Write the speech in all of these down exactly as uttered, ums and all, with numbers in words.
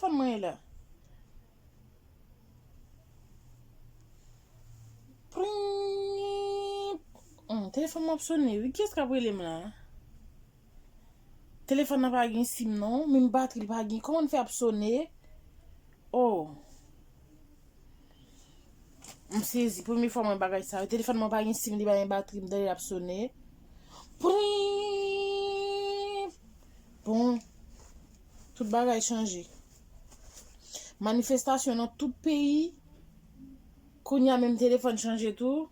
Telefòn mwen la. Pring. Hmm, telefòn mwen ap sone wi. Kiyès k ap rele m la? Telefòn nan pa gen sim non. Menm batri l pa gen. Kòman l fè ap sone? Oh. M sezi. Premye fwa mwen bagay sa. Telefòn mwen pa gen sim, li pa gen batri, m tande l ap sone. Pring. Bon. Tout bagay chanje. Manifestasyon nan tout peyi. Kounye a menm telefòn chanje tou.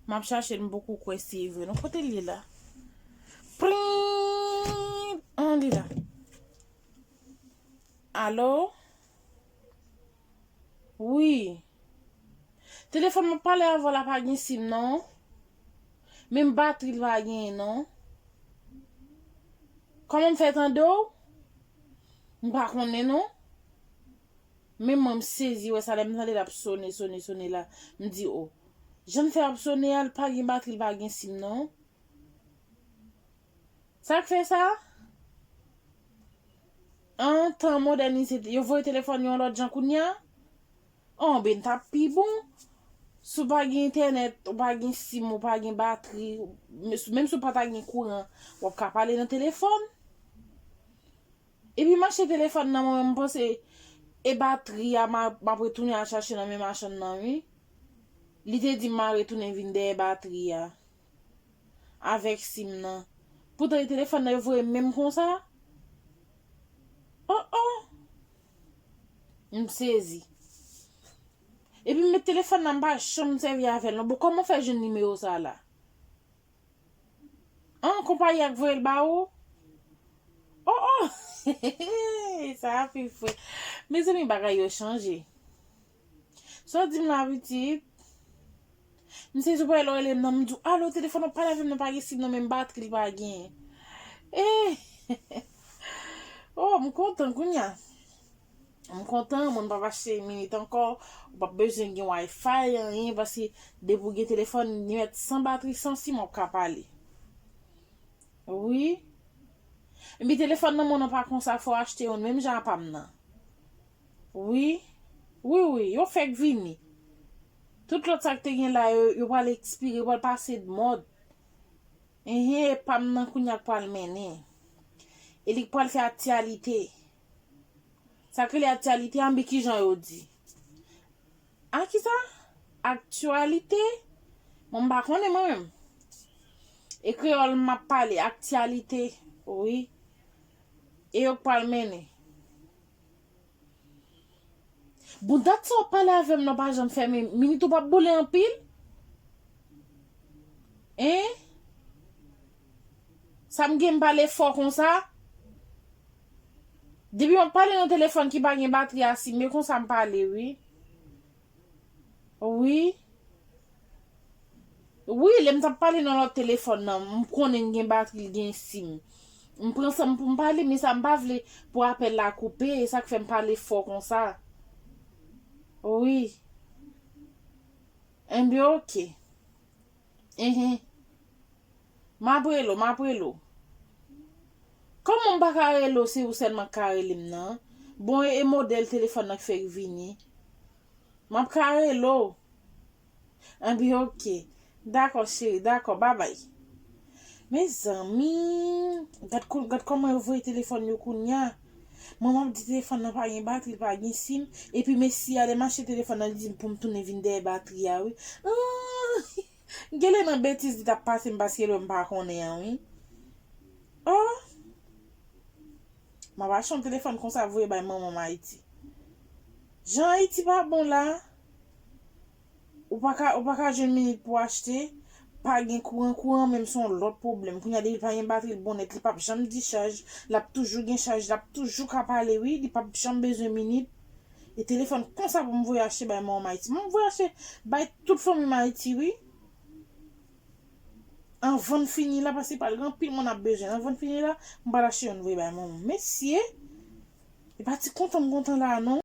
M ap chache l, m poko kwè si e vre non. Kote l ye la? Pring! An, li la. Alo? Wi. Telefòn mwen pale avè w la pa gen sim non. Menm batri l pa genyen non. Kòman m fè tande w? M pa konnen non. Men mwen m sezi wè sa lè m tande l ap sone, sone, sone la. M di, "O, jan l fè ap sone a, l pa gen batri, l pa gen sim non." Sa k fè sa? An tan modènize, yo voye telefòn yon lòt jan kounye a? An ben, t ap pi bon. Si w pa gen entènèt, ou pa gen sim, ou pa gen batri, menm si w pa ta gen kouran, w ap ka pale nan telefòn. Epi m achte telefòn nan mwen, m panse e batri a m a, m ap retounen al chache nan men machann nan wi. Li te di m m a retounen vin dèyè batri a. Avèk sim nan. Poutan e telefòn nan yo voye menm konsa. Oh oh. M sezi. Epi m met telefòn nan m pa janm sèvi avè l non. Bon, kòman w fè jwenn nimewo sa la? An, konpayi a k voye l ba ou? Oh oh! Sa a pi fre. Mezanmi, bagay yo chanje. Sa w di m la pitit? M sezi pou lè w rele m nan, m di w, "Alo, telefòn w ap pale avè m nan pa gen sim nan, menm batri l pa gen." Eh! Oh, m kontan kounye a. M kontan, moun p ap achte minit ankò, ou p ap bezwen gen Wi-Fi, anyen, paske depi w gen telefòn, li mèt san batri, san sim, w ap ka pale. Wi. Epi telefòn nan moun nan pa konsa, fò w achte youn, menm jan a pa m nan. Wi. Wi, wi, yo fèk vini. Tout lòt sa k te gen la, yo, yo pral ekspire, yo pral pase mòd. Enhen, e pa m nan kounye a k pral mennen. E li k pral fè aktyalite. Sa k rele aktyalite a, anben kijan yo di? A kisa? Aktyalite? Mwen m pa konnen mwen menm. E kreyòl m ap pale, aktyalite. Wi. E yo k pral mennen. Bon, dat sa w ap pale avè m nan pa janm fèmen. Minit ou p ap boule anpil? Hein? Sa m gen m pale fò konsa? Depi m ap pale nan telefòn ki pa gen batri a, si men konsa m pale, wi. Wi. Wi, lè m t ap pale nan lòt telefòn nan, m konnen l gen batri, l gen sim. M pran san m pou m pale, men sa m pa vle pou apèl la koupe, e sa k fè m pale fò konsa. Wi. Enben, oke. Enhen. M ap rele w, m ap rele w. Kòman m pa ka rele w, se ou sèlman k ka rele m nan? Bon, e, e modèl telefòn nan k fèk vini. M ap ka rele w. Anben, oke. Dakò, cheri, dakò, babay. Mezanmi, gad kou-, gad kòman yo voye telefòn yo kounye a. Mwen, m ap di telefòn nan pa gen batri, pa gen sim. Epi mesye a, lè m achte telefòn nan, li di m pou m tounen vin dèyè batri a, wi. Ah! Genlè nan betiz li t ap pase m paske lè m pa konnen an, wi. Oh! M ap achte yon telefòn konsa voye bay manman m Ayiti. Jan Ayiti pa bon la, ou pa ka, ou pa ka jwenn minit pou achte, pa gen kouran, kouran menm se yon lòt pwoblèm. Kounye a depi pa gen batri l bon nèt, li p ap janm dichaj, l ap toujou gen chaj, l ap toujou ka pale, wi, li p ap janm bezwen minit. E telefòn konsa pou m voye achte bay manman m Ayiti. M ap voye achte bay tout fanmi m Ayiti, wi. Anvan n fini la, paske pral gen anpil moun ap bezwen. Anvan n fini la, m pral achte youn voye bay manman m. Mesye, e pa ti kontan m kontan la, non.